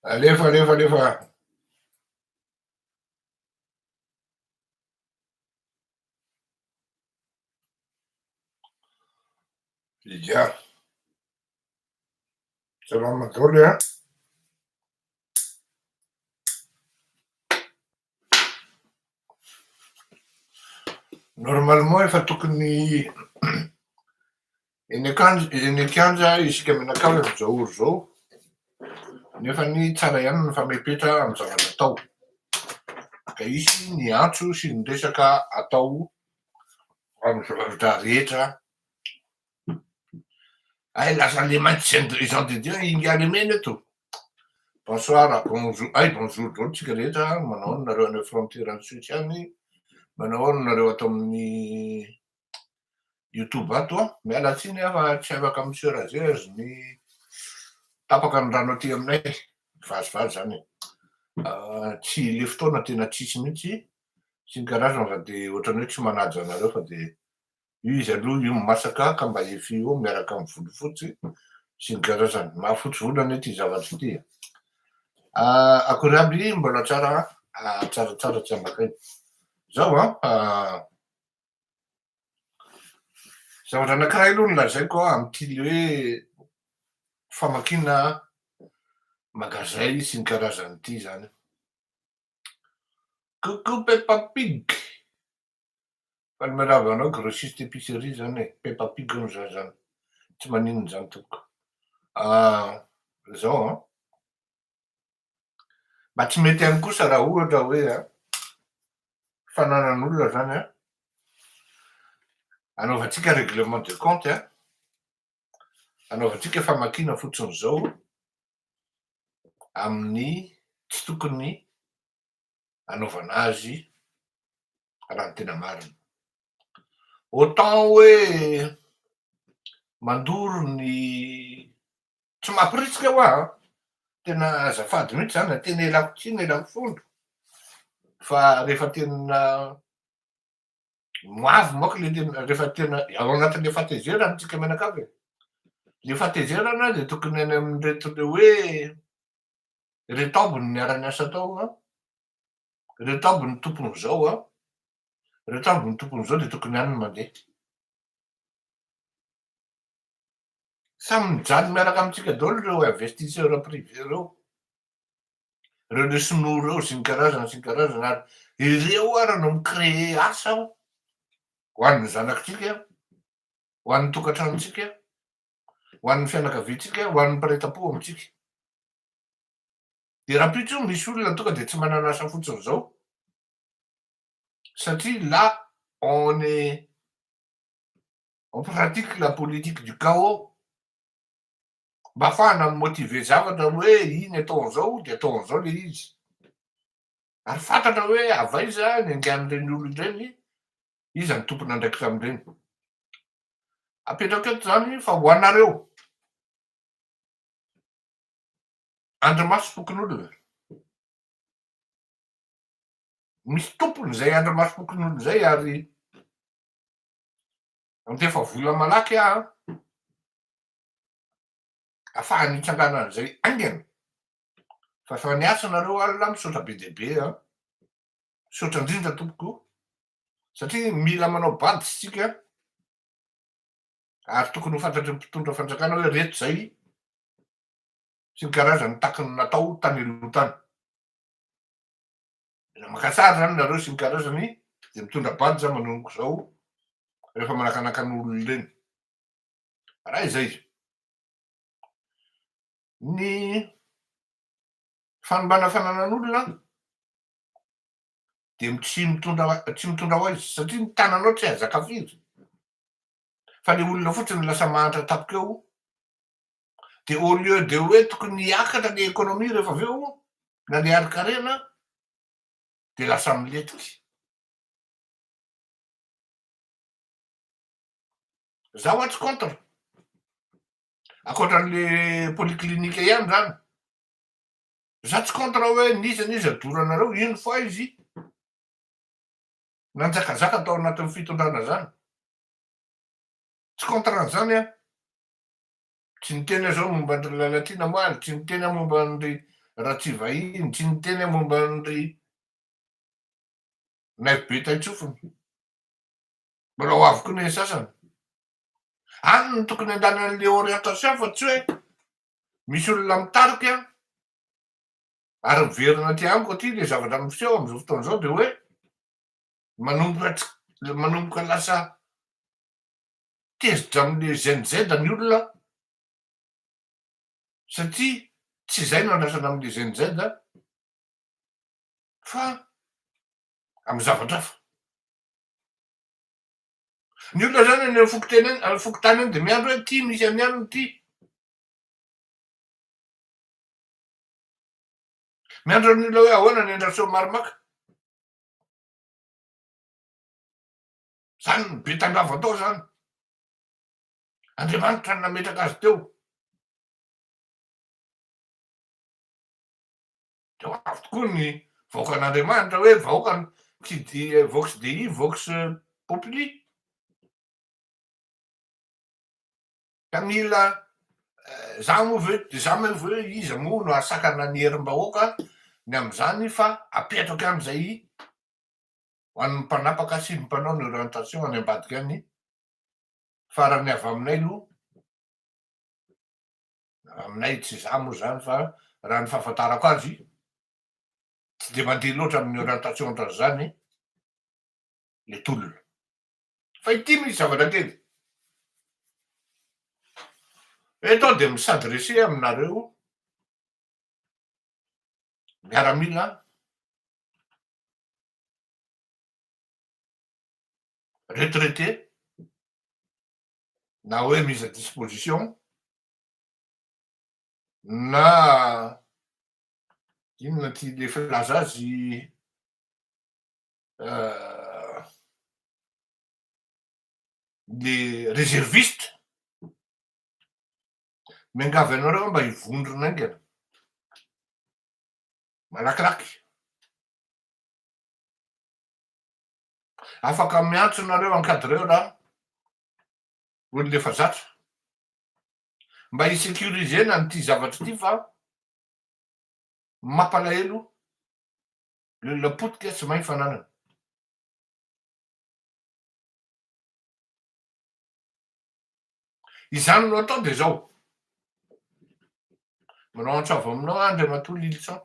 Alefa alefa alefa. Ia. Salama daholo a. Normalement efa tokony eny an-kanjo eny an-kianja isika mianakavy amin'izao ora izao, nefa ny tsara ihany ny famepetra amin'ny zavatra atao. Ka hisy ny antso sy ny resaka atao amin'ny zavatra rehetra. Hay lasa le mainty Jean de Dieu ingahy lemena eto. Bonsoir, bonjour, hay bonjour daholo tsika rehetra, manao ahoana nareo any frontière any Suisse any, manao ahoana nareo ato amin'ny youtube ato an, miala tsiny aho fa tsy afaka mi-se raser ny tapaka ny rano aty aminay, mivazivazy zany e, tsy le fotoana tena tsisy mihitsy sy ny karazany fa de ohatran'ny hoe tsy manaja anareo fa de Io izy aloha io masaka ka mba efio miaraka amin'ny volo fotsy sy ny karazany. Mahafotsy volo anie ity zavatra ity e. Akory aby mbola tsara tsaratsara tsy ambakaina. Zao an, zavatra anankiray aloha no lazaiko amin'ity le hoe famakiana magazay sy ny karazany ity zany. Coucou Peppa Pig! Faly miarahaba anao grossiste épicerie zany e, Peppa Pig hono za zany, tsy maninona zany tompoko. Zao an, mba tsy mety ihany kosa raha ohatra hoe an, fananan'olona zany an, anaovantsika règlement de compte an, anaovantsika famakiana fotsiny zao amin'ny tsy tokony anaovana azy raha ny tena marina. Autant hoe mandoro ny tsy mampirisika hoa an, tena azafady mihitsy zany an, tena ialako tsiny ialako fondro fa rehefa tena moavy manko le tena rehefa tena ao anatin'le fahatezerana tsika mianakavy e, le fahatezerana de tokony any amin'ireto le hoe Ireto aby no niara-niasa tao an, ireto aby no tompon'izao an, ireto aby no tompon'izao dia tokony any no mandeha. Samy mijaly miaraka amintsika daholo ireo investisseurs privés ireo, ireo le sinoa ireo sy ny karazany sy ny karazany ary ireo ara no mi-créer asa ho an'ny zanakitsika, ho an'ny tokantranontsika, ho an'ny fianakaviantsika, ho an'ny mpiray tampo amintsika. Dia rahampitso io misy olona tonga dia tsy manana asa fotsiny izao satria là on est on pratique la politique du chaos mba ahafahana mi-motiver zavatra hoe iny atao an'izao dia atao an'izao le izy. Ary fantatra hoe avy aiza ny angan'ireny olona ireny, iza no tompon'andraikitra amin'ireny. Apetrako eto izany fa ho anareo. Andrimasom-pokonolona. Misy tompony izay andrimasom-pokonolona izay ary handefa vola malaky aho afahany hitsanganan'izay haingana fa efa niasa nareo alina misaotra be dia be an, misaotra indrindra tompoko satria mila manao bady isika ary tokony ho fantatry ny mpitondra fanjakana hoe reto zay sy ny karazany takiny natao tany aloha tany. Mila maka sary zany nareo sy ny karazany de mitondra bady za manomboka zao rehefa manakanakana olona ireny. Raha izay ny fanimbana fananan'olona de tsy mitondra tsy mitondra ho aiza satria ny tananao tsy hahazaka firy fa le olona fotsiny lasa mahantra tampoka eo de au lieu de hoe tokony hiakatra le économie rehefa avy eo na le harin-karena de lasa miletiky. Za hoa tsy contre, ankoatran'le polyclinique ihany zany. Za tsy contre hoe n'iza n'iza doranareo, une fois izy nanjakazaka tao anatin'ny fitondrana zany. Tsy contre an'izany aho. Tsy niteny aho zao momba an-dry Lalatiana omaly, tsy niteny aho momba an-dry Ratsivahiny, tsy niteny aho momba an-dry Naivo be taitsofina. Mbola ho avy koa ny sasany. Any no tokony handany an'le orientation fa tsy hoe misy olona mitarika ary miverina aty amiko aty le zavatra miseho am'izao fotoana izao de hoe manomboka tsy manomboka lasa tezitra am'le Gen Z ny olona satria tsy izay no andrasana am'le Gen Z fa amy zavatra hafa. Ny olona zany any amin'ny fokonteny any, amin'ny fokontany any de miandry hoe ty misy an'i anona ty. Miandry ny olona hoe ahoana ny an-dRasoamaromaka. Zany no be tangavo atao zany. Andriamanitra no nametraka azy teo. Dia ho avy tokoa ny vahoakan'Andriamanitra hoe vahoaka tsy dia vox Dei vox populi. Ka mila za moa ve de za moa ve iza moa no hahasakana ny herim-bahoaka ny amin'izany fa apetrako ihany izay ho an'ny mpanapaka sy ny mpanao ny orientation any ambadika any fa raha ny avy aminay aloha Aminay tsy za moa zany fa raha ny fahafantarako azy tsy de mandeha loatra amin'ny orientation ohatran'izany le tolona. Fa ity misy zavatra kely. Eto aho de mi-s'adresser aminareo miaramila retraité na hoe mise à disposition na inona ty le filaza azy le réserviste, miangavy anareo aho mba hivondrona haingana, malakilaky, afaka miantso nareo encadreur olona efa zatra mba hi-sécuriser-na an'ity zavatra ity fa mampalahelo ny olona potika tsy mahay fananana. Izany no atao dia izao, manao antso avo aminao aho Andriamatoa Lilison,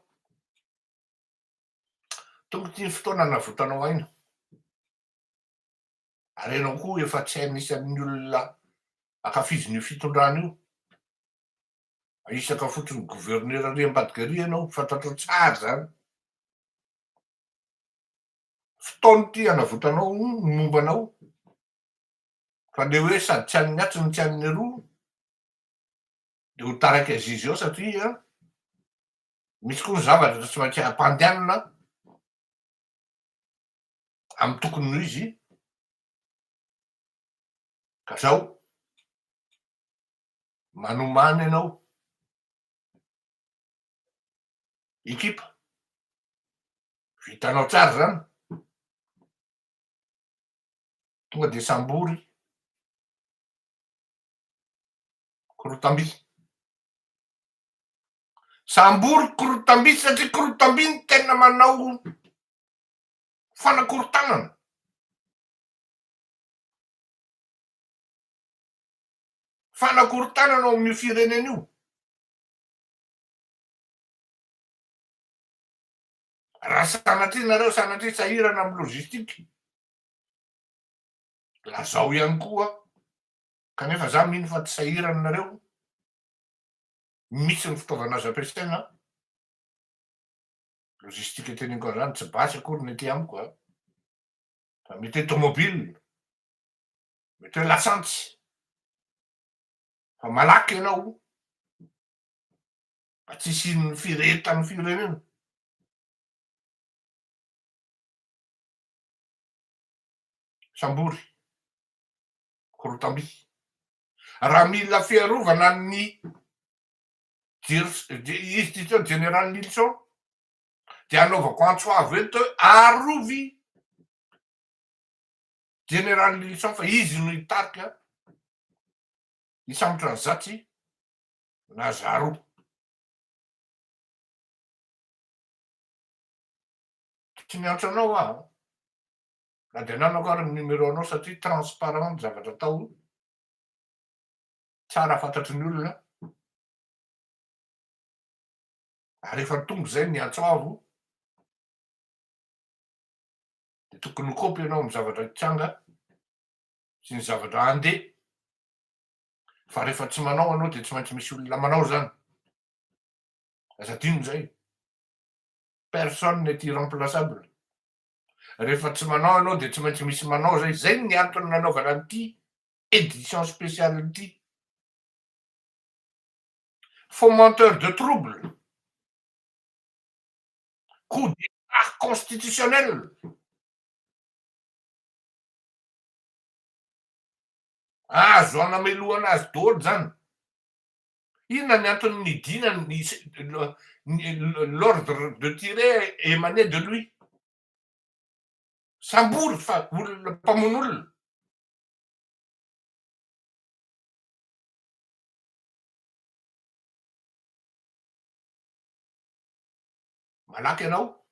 tonga ity ny fotoana hanavotanao aina. Ary ianao koa efa tsy anisan'ny olona ankafizin'io fitondrana io. Isaka fotsiny gouverneur ary ambadika ary ianao, fantatrao tsara izany. Fotoana ity hanavotanao ny momba anao. Fa le hoe sady tsy an'ny atsy no tsy an'ny aroa dia ho taraiky azy izy eo satria misy koa ny zavatra tsy maintsy ampandehanina amin'ny tokony ho izy ka zao manomana ianao ekipa vitanao tsara zany tonga de sambory korotamby sambory korotamby satria korotamby ny tena manao fanakorontanana. Fanakorontanana ao amin'io firenena io. Raha sanatria nareo sanatria sahirana amin'ny logistique, lazao ihany koa, kanefa za mino fa tsy sahirana nareo, misy ny fitaovana azo ampiasaina. Logistique teneniko an'izany tsy basy akory ny aty amiko a! Fa mety hoe tomobile, mety hoe lasantsy, fa malaky ianao mba tsy hisian'ny firehetan'ny firenena. Sambory, korotam-by. Raha mila fiarovana ny Izy ity teo Général Nilson dia anaovako antso avo eto hoe arovy Général Nilson fa izy no hitarika hisambotra an'i Zatsy na Zaroa. Tsy miantso anao aho an! Na dia ananako ary ny numéro anao satria transparent ny zavatra atao, tsara fantatry ny olona, ary efa tonga izay ny antso avo, dia tokony ho kopy ianao amin'ny zavatra hitranga sy ny zavatra handeha, fa rehefa tsy manao ianao dia tsy maintsy misy olona manao izany, aza adino izay, personne n'est irremplaçable. Rehefa tsy manao ianao dia tsy maintsy misy manao zay. Zay ny antony nanaovana an'ity édition spéciale ity. Fomenteur de trouble, coup d'état constitutionnel. Azo anamelohana azy daholo zany. Inona ny antony nidinany l'ordre de tirer émané de lui? Sambory fa olona mpamono olona. Malaky ianao.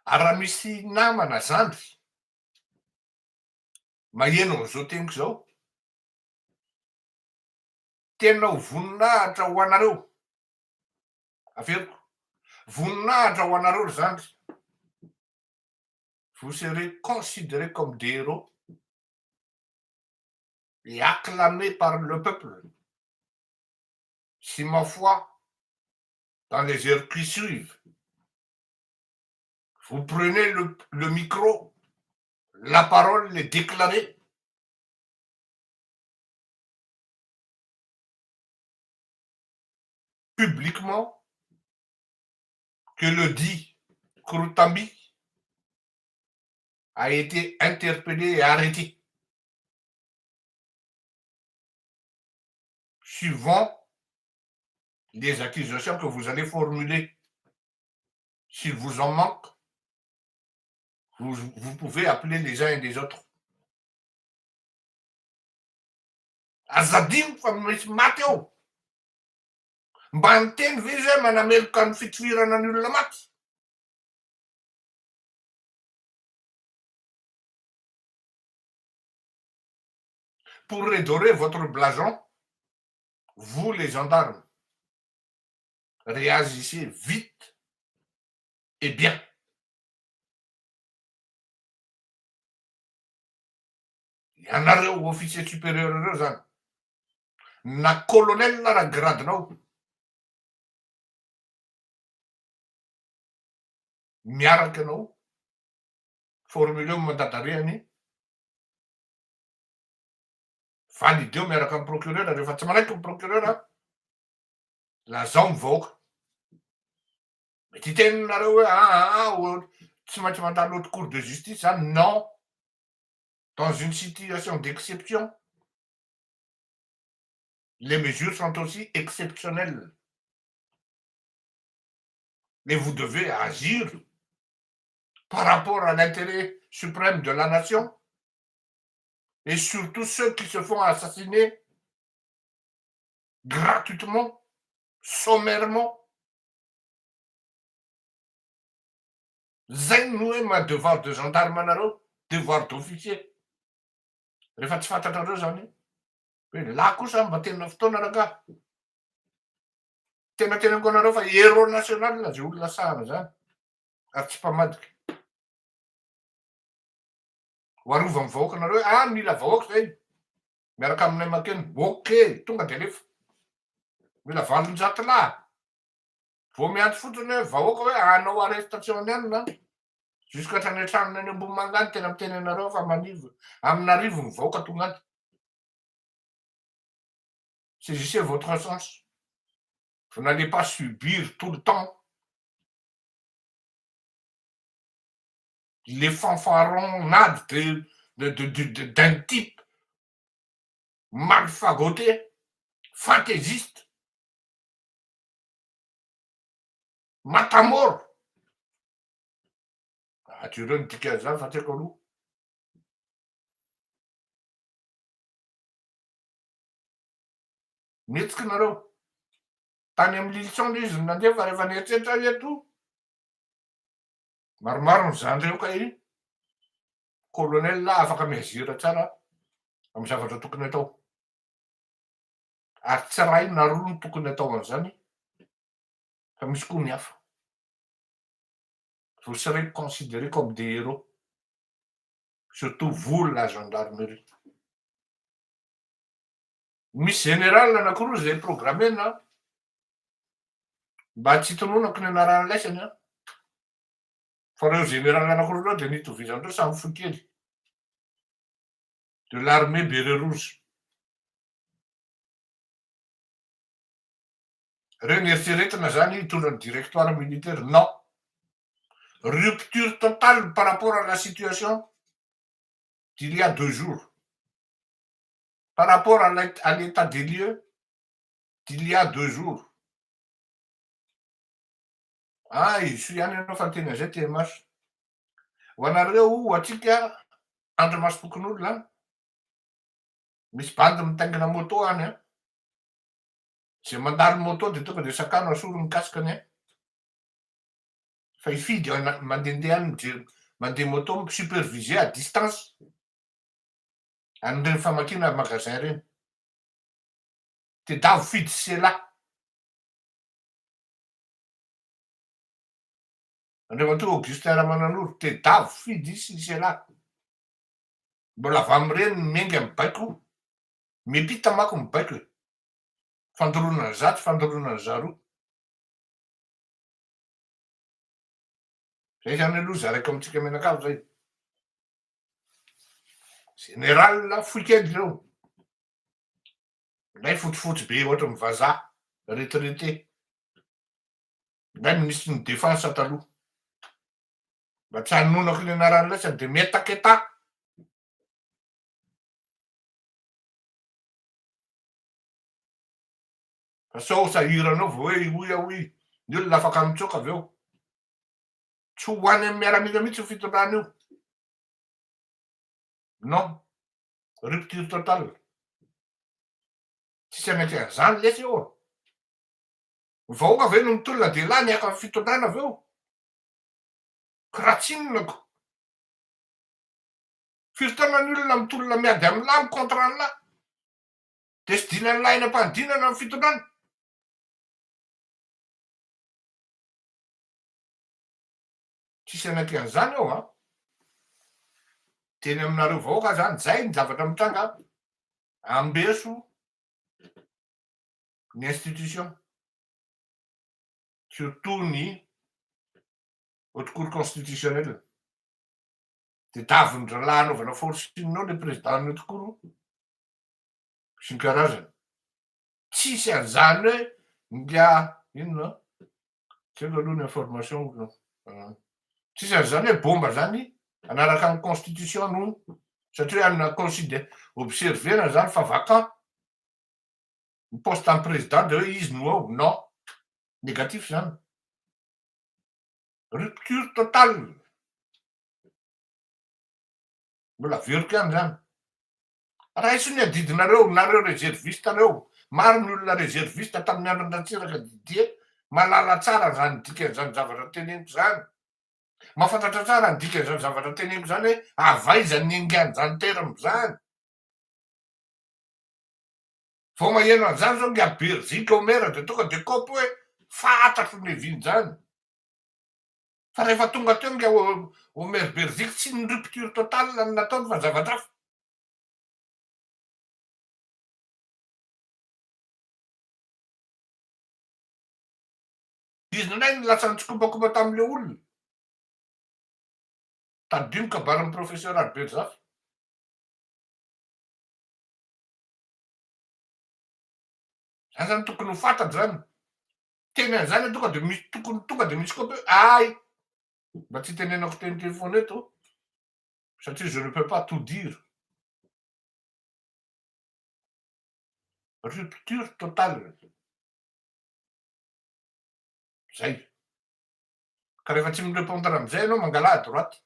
Ary raha misy namana zandry maheno an'izao teniko izao, Tena ho voninahitra ho anareo. Averiko. Voninahitra ho anareo ry zandry. Vous serez considérés comme des héros et acclamés par le peuple si ma foi dans les heures qui suivent vous prenez le, le micro, la parole est déclarée publiquement que le dit Kroutambi a été interpellé et arrêté. Suivant les accusations que vous allez formuler. S'il vous en manque, vous, vous pouvez appeler les uns et les autres. Aza adino fa misy maty ao. Mba niteny ve izy hoe manameloka ny fitifirana ny olona maty? Pour redorer votre blason, vous les gendarmes, réagissez vite et bien. Ianareo officier supérieur ireo zany, na colonel raha grade-nao, miaraka ianao, formuleo ny mandat d'arrêt-ny, valideo miaraka amin'ny procureur, rehefa tsy manaiky ny procureur, lazao ny vahoaka. Mety hiteny nareo hoe aa tsy maintsy mandalo haute cour de justice zany, non. Dans une situation d'exception, les mesures sont aussi exceptionnelles. Mais vous devez agir par rapport à l'intérêt suprême de la nation et surtout ceux qui se font assassiner gratuitement, sommairement. Zay no hoe maha devoir de gendarme anareo, devoir d'officier. Rehefa tsy fantatrareo zany hoe là kosa mba tena fotoana rangaha. Tena teneniko anareo fa héros national zay olona sahana zany ary tsy mpamadika. Ho arovan'ny vahoaka nareo hoe ah mila vahoaka zay miaraka aminay makeny. Ok, tonga de alefa. Mila 800 lahy. Vao miantso fotsiny hoe vahoaka hoe hanao arrestation ny anona jusqu'à hatrany an-tranony any Ambohimanga any tena miteny anareo fa manivo amin'arivo ny vahoaka tonga any. Saisissez votre sens. Vous n'allez pas subir tout le temps les fanfaronnades de, de, de, de, d'un type mal fagoté, fantaisiste. Matamoro! Ajereo ny dikan'izany fa tsy haiko aloha. Mihetsika nareo. Tany amin'ny Lilison izy no nandeha fa rehefa nieritreritra aho eto. Maromaro ny zandry eo kay colonel afaka mi-agir tsara amin'ny zavatra tokony atao. Ary tsy ray na roa no tokony atao an'izany fa misy koa ny hafa. Vous serez considérés comme des héros. Surtout vous la gendarmerie. Misy général anakiroa zay programmena mba tsy hitononako ny anaran'ny an. Fa reo général anakiroa reo de nitovizandreo samy fohy kely. De l'armée béret rouge. Reo nieritreretina zany hitondra ny directoire militaire. Non. Rupture totale par rapport à la situation d'il y a 2 jours. Par rapport à l'état des lieux d'il y a 2 jours. Ah, izy io ihany ianao fa niteny an'izay TMH. Ho anareo, ho antsika andrimasom-pokonolona, misy bandy mitaingina moto any an. Zay mandalo moto de tonga de sakano asoro ny casque-ny an. Fa hifidy mandehandeha any mijery mandeha moto mi-superviser à distance an'ireny famakiana magasin ireny. Tedavo fidy sela. Andriamatoa Augustin Ramananoro, tedavo fidy sy sela. Mbola avy amin'ireny ny miainga mibaiko, miampita manko mibaiko e. Fandoroana ny zato, fandoroana ny zaroa. Zay zany aloha zaraiko amintsika mianakavy zay. Général fohy kely ireo. Ilay fotsifotsy be ohatran'ny vazaha, retraité. Ilay ministre ny défense taloha. Mba tsy hanononako ny anaran'ilay sady de mihetaketa. Fa sao sahiranao vao hoe hoy aho hoy, ny olona afaka mitsoaka avy eo. Tsy ho any amin'ny miaramila mihitsy io fitondrana io. Non. Rupture totale. Tsisy hanaiky an'izany lesy eo. Ny vahoaka ve no mitolona dia lany haka ny fitondrana avy eo? Kratsinina ko. Firy taona ny olona mitolona miady amin'lah mi-contre an'lah. Dia sy dinan'lah eny am-panidinana ny fitondrana. Tsisy hanaiky an'izany eo an. Teny aminareo vahoaka zany, zay ny zavatra mitranga, ambeso ny institution, surtout ny haute cour constitutionnelle. De davin-drahalahy anaovana forcing ao le président ny haute cour sy ny karazany. Tsisy an'izany hoe nga inona tsy haiko aloha ny information tsisy an'izany hoe bomba zany hanaraka ny constitution no satria ana considé observer-na zany fa vacant ny poste an'ny président de hoe izy no ao. Non, négatif zany, rupture totale. Mbola averiko ihany zany. Raiso ny adidinareo, nareo réserviste reo. Maro ny olona réserviste tamin'ny andron-dRatsiraka Didier, mahalala tsara zany dikan'izany zavatra teneniko zany. Mahafantatra tsara ny dikan'izany zavatra teneniko zany hoe avaiza ny engan'izany terme zany. Vao maheno an'izany zao nga Berziky Omer de tonga de kopy hoe fantatro ny hevin'izany. Fa rehefa tonga teo nga Omer Berziky tsy ny rupture totale no nataony fa zavatra hafa. Izy indray no lasa nitsikombakomba tamin'ilay olona. Tadidio ny kabarin'ny professeur Albert Zafy. Zany zany tokony ho fantatra zany. Teny an'izany tonga de misy tokony tonga de misy kopy hoe ay mba tsy hitenenako teniteny foana eto satria je ne peux pas tout dire. Rupture totale. Zay. Ka rehefa tsy mi-répondre amizay ianao mangalà à droite.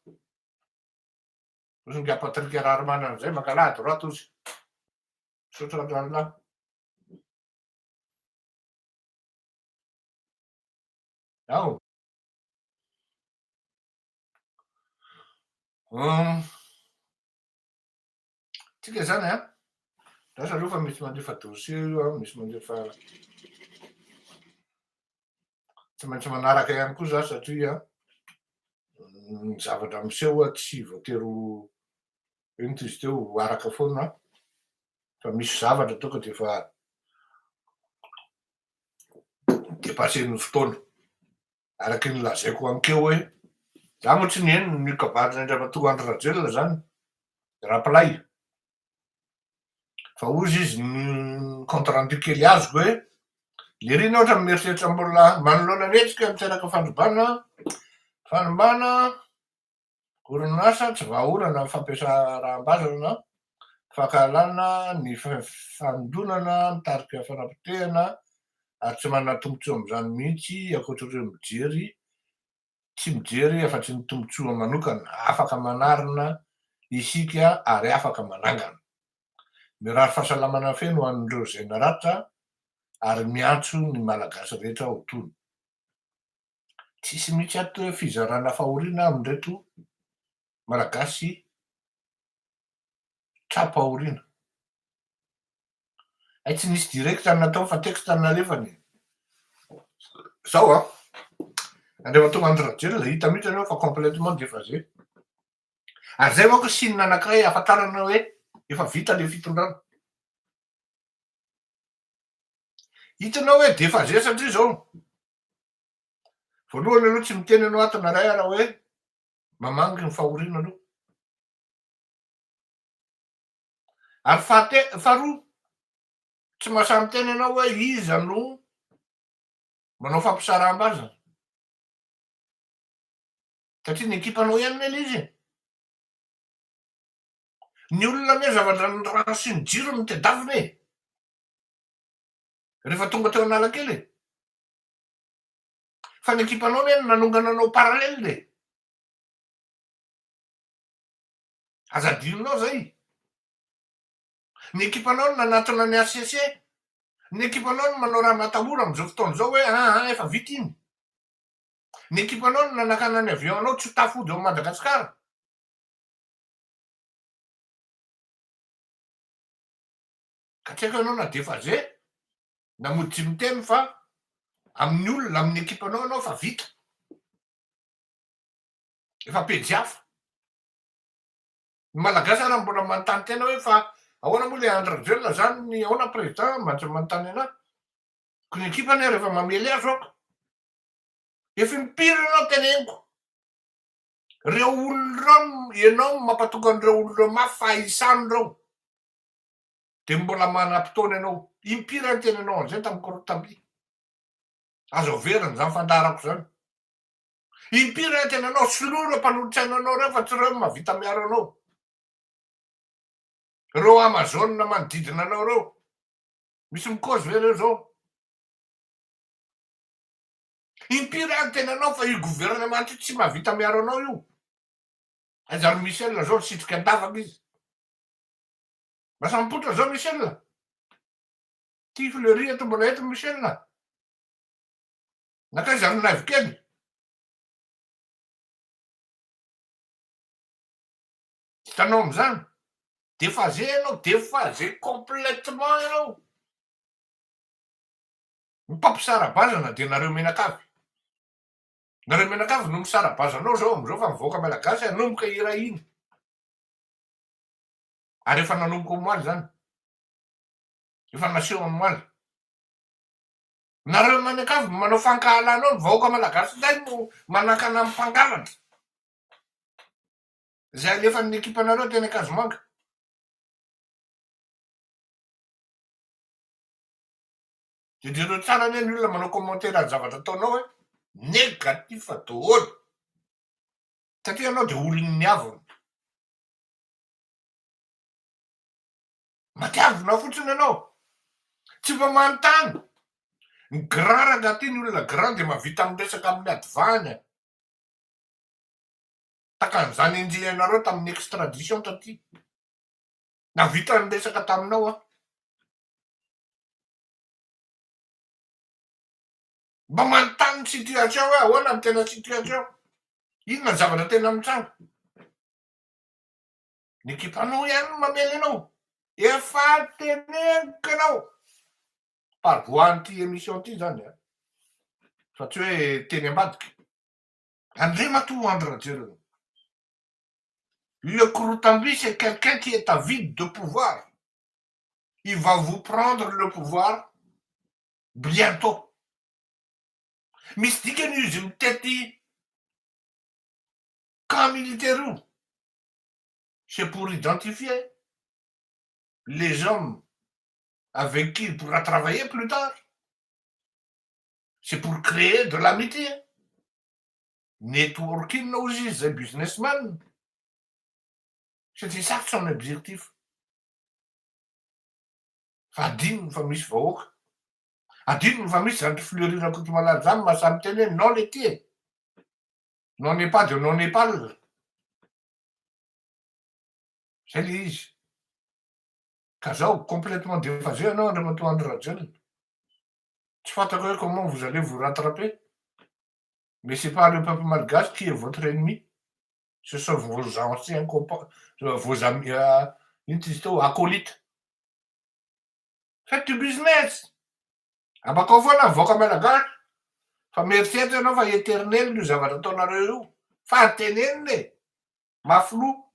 Ozy nga Patrick Raharimanana amizay mangalà à droite ozy. Misaotra rahalahy. Ao. Hum. Tsika zany an, lasa aloha fa misy mandefa dossier io an, misy mandefa, tsy maintsy manaraka ihany koa za satria ny zavatra miseho tsy voatery ho ino ty izy teo ho araka foana fa misy zavatra tonga de efa dépasser-n'ny fotoana. Araky ny lazaiko ankeo hoe, za moa tsy niheno ny kabarin'Andriamatoa Andry Rajoelina zany, Rapilay, fa hozy izy ny compte rendu kely azoko hoe, lery anie ohatra mieritreritra mbola manoloana ny hetsika miteraka fandrobana, fanimbana orinasa tsy vahaolana ny fampiasaraham-bazana, fankahalana, ny fandonana mitarika fanapotehana ary tsy manana tombontsoa amin'izany mihitsy ankoatr'ireo mijery tsy mijery afa-tsy ny tombontsoa manokana, afaka manarina isika ary afaka manangana. Mirary fahasalamana feno ho an'ireo izay naratra ary miantso ny Malagasy rehetra ho tony. Tsisy mihitsy ato hoe fizarana fahoriana amin'ireto Malagasy tra-pahoriana. Hay tsy nisy direct ny natao fa texte no nalefany e. Zao an, Andriamatoa Andry Rajoelina hita mihitsy aloha fa complètement déphasé. Ary zay manko signe anankiray ahafantarana hoe efa vita le fitondrana. Hitanao hoe déphasé satria zao, voalohany aloha tsy miteny ianao ato na ray ara hoe mamangy ny fahoriana aloha. Ary fahate- faharoa, tsy mahasahy miteny ianao hoe iza no manao fampisaraham-bazana. Satria ny ekipanao ihany anie ilay izy e. Ny olona anie zavatra ny rano sy ny jiro no tedavina e. Rehefa tonga teo Analakely e. Fa ny ekipanao anie no nanongana anao parallèle e. Aza adinonao zay. Ny ekipanao no nanatona ny HCC. Ny ekipanao no manao raha matahora amin'izao fotoana izao hoe aa efa vita iny. Ny ekipanao no nanakana ny avion anao tsy ho tafody ao Madagasikara. Ka tsy haiko ianao na defaze na mody tsy miteny fa amin'ny olona, amin'ny ekipanao ianao fa vita. Efa pejy hafa. Ny Malagasy ara mbola manontany tena hoe fa ahoana moa le Andry Rajoelina zany ny ahoana président mba manontany anahy. Ko ny ekipa anie rehefa mamely azy aoka. Efa impiry ianao teneniko. Reo olona ireo ianao no mampatonga an'ireo olona ireo mafy fahaisany ireo. Dia mbola manam-potoana ianao. Impiry aho niteny anao an'izay tamin'ny korotamby. Azo averina izany fandaharako izany. Impiry aho tena anao, soloy ireo mpanolotsaina anao ireo fa tsy ireo no mahavita miaro anao. Ireo Amazon manodidina anao ireo. Misy mikozy ve ireo izao? Impiry aho tena anao fa io gouvernement io tsy mahavita miaro anao io. Aiza ry Michel zao nisitrika an-davaka izy. Lasa mipoitra zao Michel. Ty Fleury eto mbola eto Michel. Nankaiza ry Naivo kely? Hitanao amin'izany? Déphasé ianao, déphasé complètement ianao. Ny mpampisara-bazana dia nareo mianakavy. Nareo mianakavy no misara-bazana ao zao amin'izao fa ny vahoaka malagasy hanomboka hiray hina. Ary efa nanomboka omaly izany. Efa naseho omaly. Nareo mianakavy no manao fankahalana ao, ny vahoaka malagasy indray no manakana ny mpangalatra. Izay alefan'ny ekipanareo teny Ankazomanga. Dia jereo tsara anie ny olona manao commentaire ny zavatra ataonao e. Négatif daholo. Satria ianao dia olon'ny avona. Matiavina fotsiny ianao. Tsy mba manontany. Ny grand rangaha ty, ny olona grand dia mahavita miresaka amin'ny advany e. Takan'izany enjehinareo tamin'ny extradition taty. Nahavita niresaka taminao aho. Mba manontany ny situation hoe ahoana ny tena situation. Inona ny zavatra tena mitranga. Ny ekipanao ihany no mamely anao. Efa teneniko ianao par voie an'ity émission ity zany an, fa tsy hoe teny ambadika. Andriamatoa Andry Rajoelina, le Korotamby c'est quelqu'un qui est avide de pouvoir, il va vous prendre le pouvoir bientôt. Misy dikany io izy mitety camp militaire io, c'est pour identifier les hommes avec qui il pourra travailler plus tard, c'est pour créer de l'amitié, networking hozy izy zay businessman, c'est ça son objectif. Fa adinony fa misy vahoaka, adinony fa misy zany Fleury Rakotomalala zany mahasahy miteny hoe non le ty e, non n'est pas de non Népal. Zay le izy. Ka zao complètement déphasé anao Andriamatoa Andry Rajoelina. Tsy fantako hoe comment vous allez vous rattraper, mais c'est pas le peuple malgache qui est votre ennemi, ce sont vos anciens compa vos amis, ino ty izy teo, acolytes. Faites du business. Abakao foana mivoaka malagasy fa mieritreritra ianao fa éternel io zavatra ataonareo io, fa tenenina e, mafy loha.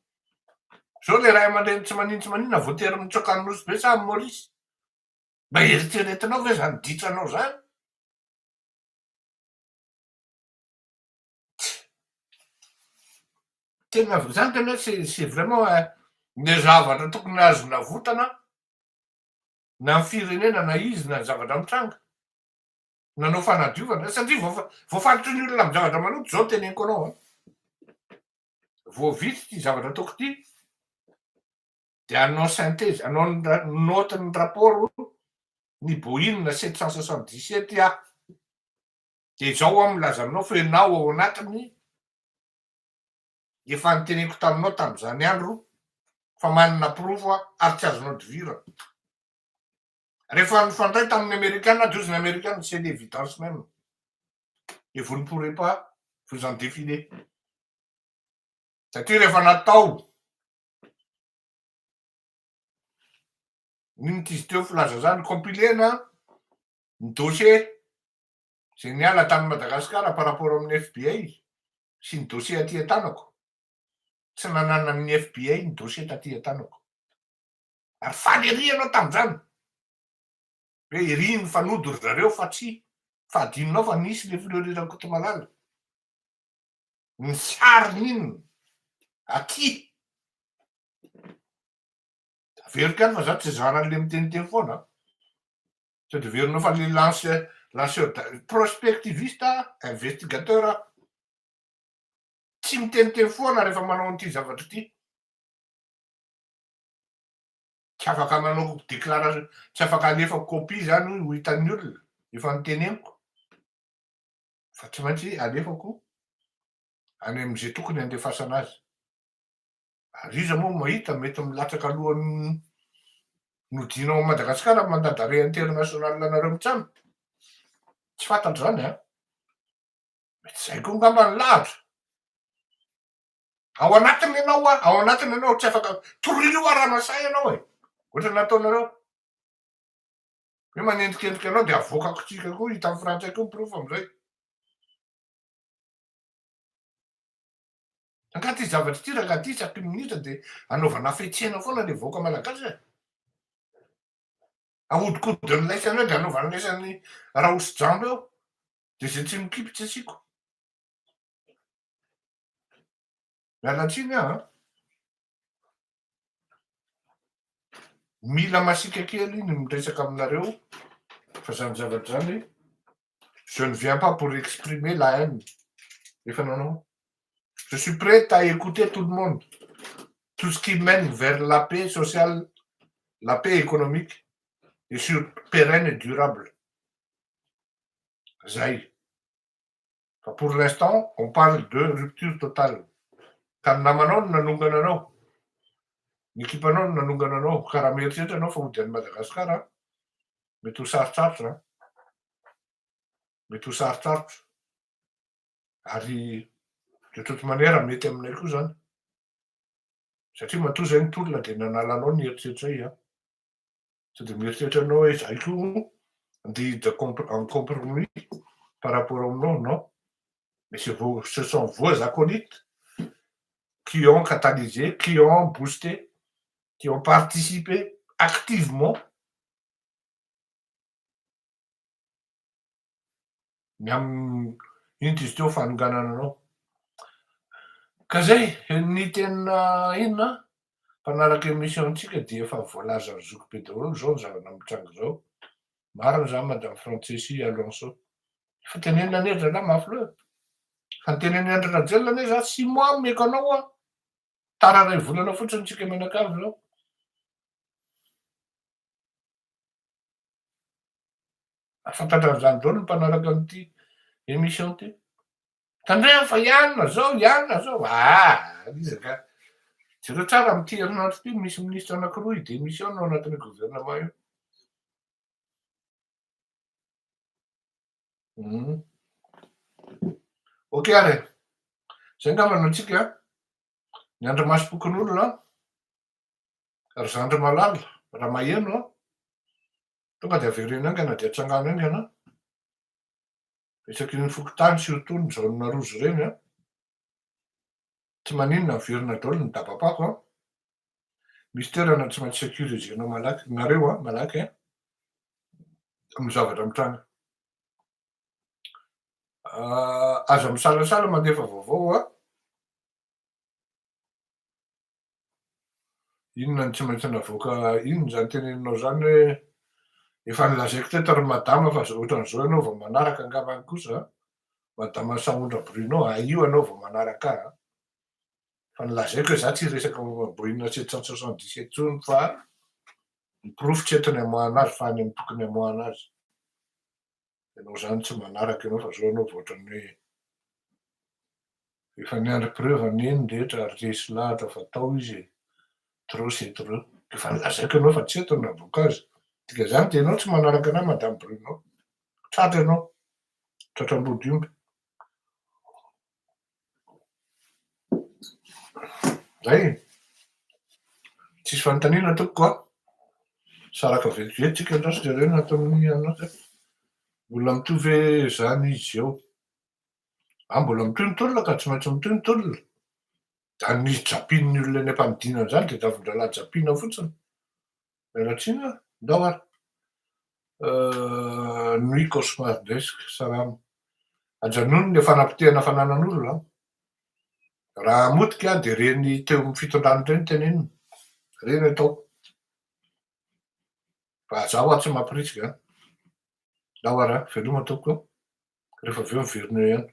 Zao le ray aman-dreny tsy manino tsy maninona voatery mitsoaka any Nosy be sa amy Maurice. Mba eritreretinao ve zany ditranao zany? Tena zany tena hoe c'est c'est vraiment ny zavatra tokony azo navotana na ny firenena na izy na ny zavatra mitranga. Nanao fanadiovana satria voafa- voafaritry ny olona amy zavatra maloto zao teneniko anao an. Vao vita ity zavatra ataoko ity de hanao synthèse, hanao ny ra- note ny rapport ny Boeing 777 aho. De zao aho milaza aminao fa ianao ao anatiny efa niteneniko taminao tam'izany andro fa manana porofo aho ary tsy azonao divirana. Rehefa nifandray tamin'ny Amerikana de hozy ny Amerikana c'est l'évidence même et vous ne pourrez pas vous en défiler. Satria rehefa natao ino ty izy teo filaza zany compilena ny dossier zay niala tany Madagasikara par rapport amin'ny FBI sy ny dossier aty an-tanako. Tsy nananan'ny FBI ny dossier taty an-tanako. Ary faly ery ianao tam'izany. Hoe ery ny fanody ry zareo fa tsy fa adinonao fa nisy le Fleury Rakotomalala. Ny sariny inona aty. Averiko ihany fa za tsy zaran'le miteniteny foana. Sao de averinao fa le lance lanceur prospectiviste investigateur tsy miteniteny foana rehefa manao an'ity zavatra ity. Tsy afaka manao déclaration, tsy afaka alefa copie zany ho hitan'ny olona efa niteneniko. Fa tsy maintsy alefako any am'izay tokony andefasana azy. Ary iza moa mahita mety milatsaka alohan'ny nodinao a Madagasikara mandat d'arrêt international anareo mitsano. Tsy fantatro zany an. Mety zay koa ngamba ny lahatra. Ao anatiny ianao a, ao anatiny ianao tsy afaka torio raha masay ianao e. Ohatra nataonareo. Hoe manendrikendrika anao de avoakako tsika koa hitan'ny frantsay koa ny porofo amizay. Angaha ty zavatra ity raha ty isaky ny minitra de anaovana fihetsehana foana le vahoaka malagasy e. Ahodikodin'ny laisany eo de anaovana laisany raosy jamba eo. De zay tsy mikipy tsy asiako. Miala tsiny aho an. Mila masiaka kely ny miresaka aminareo fa zany zavatra zany je ne viens pas pour exprimer la haine. Efa nanao. Je suis prêt à écouter tout le monde. Tout ce qui mène vers la paix sociale, la paix économique et sur pérenne et durable. Zay. Fa pour l'instant, on parle de rupture totale. Ka ny namanao no nanongana anao. Ny ekipanao no nanongana anao. Ka raha mieritreritra anao fa hody any Madagasikara, mety ho sarotsarotra. Mety ho sarotsarotra. Ary de toute manière mety aminay koa zany. Satria matoa zay ny tolona de nanala anao ny eritreritra zay an. Sao de mieritreritra anao hoe zahay koa andeha hiditra en compromis par rapport aminao, non. Mais c'est vos, ce sont vos acolytes qui ont catalysé, qui ont boosté, qui ont participé activement ny amin'ny inona izy teo fanonganana anao. Ka zay, ny tena inona mpanaraka émission-tsika dia efa voalazan'ny zoky be daholo zao ny zavatra mitranga zao. Marina zany madame Francessi Alonso. Efa tenenina anie ry zalahy mafy loha e. Efa nitenen'i Andry Rajoelina anie za six mois omeko anao an. Tara iray volana fotsiny tsika mianakavy zao. Mahafantatra an'izany daholo ny mpanaraka an'ity émission ity. Tandremo fa i anona zao, i anona zao, aa iza ka. Jereo tsara amin'ity herinandro ity misy minisitra anankiroa hi-démissionne ao anatin'io gouvernement io. Hum. Ok ary e. Zay angamba no antsika. Ny andrimasom-pokonolona, ry zandry malala, raha maheno an, tonga dia avereno haingana dia atsangano haingana. Isaky ny fokontany surtout ny zone rouge ireny an, tsy maninona miverina daholo ny dabapako an, misy toerana tsy maintsy sécuriser-nao malaky, nareo an, malaky an, amin'ny zavatra mitranga. Aza misalasala mandefa vaovao an. Inona no tsy maintsy navoaka inona izany teneninao izany hoe efa nolazaiko teto ry madama fa ohatran'izao ianao vao manaraka angambany kosa an! Madama Sahondra Bruno a io ianao vao manaraka ahy an! Fa nolazaiko hoe za tsy hiresaka momba ny Boeing 777 intsony fa ny porofo tsy eto ny hamoahana azy fa any amin'ny tokony hamoahana azy. Ianao izany tsy manaraka ianao fa zao ianao vao ohatran'ny hoe efa niandry preuve anie ny rehetra ary resy lahatra fa tao izy e! Trop c'est trop. Efa nolazaiko ianao fa tsy eto ny navoaka azy. Dikan'izany dia ianao tsy manaraka anah Madame Bruno. Tratra ianao. Tratra ambodiomby. Zay e! Tsisy fanontaniana tompoko a! Saraka vetivety tsika andraso jerena ato amin'ny anaty. Mbola mitohy ve zany izy eo? Ah mbola mitohy ny tolona ka, tsy maintsy mitohy ny tolona. Zany misy japian'ny olona eny am-panidinana zany dia davon-drahalahy japiana fotsiny. Miala tsiny an! Ndao ary. Nuit cauchemardesque, salama. Ajanony le fanapotehana fananan'olona an! Raha hamotika dia ireny teo amin'ny fitondrana ireny tenenina, ireny atao. Fa za hoa tsy mampirisika an! Ndao ary an! Veloma tompoko an! Rehefa avy eo miverina eo ihany.